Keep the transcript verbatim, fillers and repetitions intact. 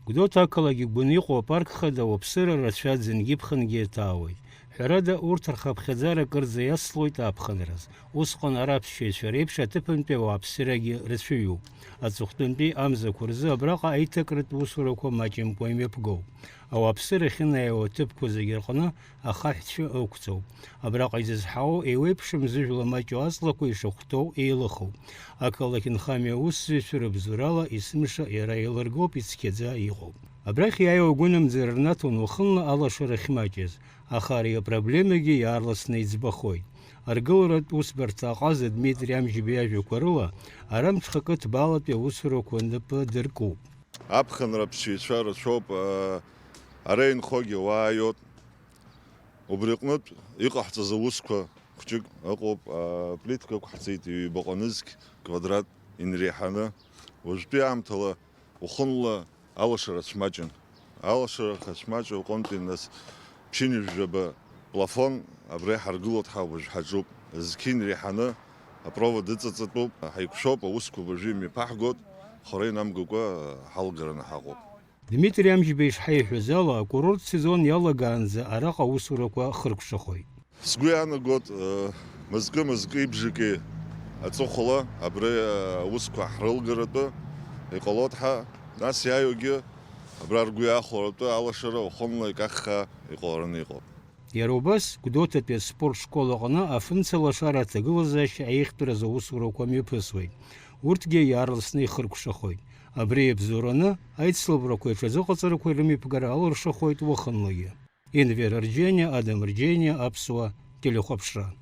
Гәдоуҭа ақалақь игәаны иҟоу апарк хада ауаԥсыра рацәа ӡынгьы-ԥхынгьы иҭаауеит. Ҳәарада, урҭ рхыԥхьаӡара кырӡа иацлоит аԥхынраз. Усҟан ара аԥсшьаҩцәа реиԥш аҭыԥантәи ауааԥсырагьы рацәаҩуп. Аҵыхәтәантәи амзақәа рзы абраҟа аиҭакратә усурақәа маҷымкәа имҩаԥгоуп. Ауааԥсыра ахьынеиуа аҭыԥқәа зегьы рҟны ахаҳәцәа ықәҵоуп. Абраҟа изызҳауоу еиуеиԥшым зыжәла маҷу аҵлақәа ишахәҭоу еилыхоуп. Ақалақь нхамҩа аусзуҩцәа рыбзоурала есымша иара еилыргоуп ицқьаӡа иҟоуп. Абрахь иааиуа агәынамӡара рнаҭон уахынла алашара ахьмаҷыз, аха ари апроблемагьы иаарласны иӡбахоит. Аргыларатә усбарҭа аҟаза Дмитри Амжьба иажәақәа рыла, ара мҽхакы ҭбаалатәи аусурақәа нап дыркуп. Аԥхынра аԥсшьаҩцәа рацәоуп, ара инхогьы уааиоит. Убри аҟнытә иҟаҳҵаз аусқәа хәҷык ыҟоуп, аплиткақәа ҳҵеит ҩбаҟа нызқь квадрат инреиҳаны. Уажәтәи аамҭала уахынла алашара цәмаҷын. Алашара хацәмаҷу аҟынтәи нас ԥшьынҩажәаба плафон абра иҳаргылоит ҳа уажә ҳаҿуп. Зқьи инреиҳаны апровод ыҵаҵатәуп, ҳаиқәшәоуп, аусқәа уажәы имҩаԥаҳгоит, хара инамгакәа ҳалгараны ҳаҟоуп. Дмитри Амжьба ишҳаиҳәаз ала, акурорт сезон иалагаанӡа араҟа аусурақәа хыркәшахоит. Сгәы иаанагоит, э, мызкы-мызкы ибжаки аҵыхәала абри, э, аусқәа ҳрылгаратәы иҟалоит ҳәа, нас иааиуагьы абра ргәы иахәаратәы алашара уахынла икаххаа иҟалараны иҟоуп. Иара убас, Гәдоуҭатәи аспорт школ аҟны афымцалашара аҭагылазаашьа аиӷьтәразы аусурақәа мҩаԥысуеит. Урҭгьы иаарласны ихыркәшахоит. Абри иабзоураны, аицлабрақәеи аҽазыҟаҵарақәеи рымҩаԥгара алыршахоит уахынлагьы. Енвер Арџьениа, Адам Арџьениа, Аԥсуа телехәаԥшра.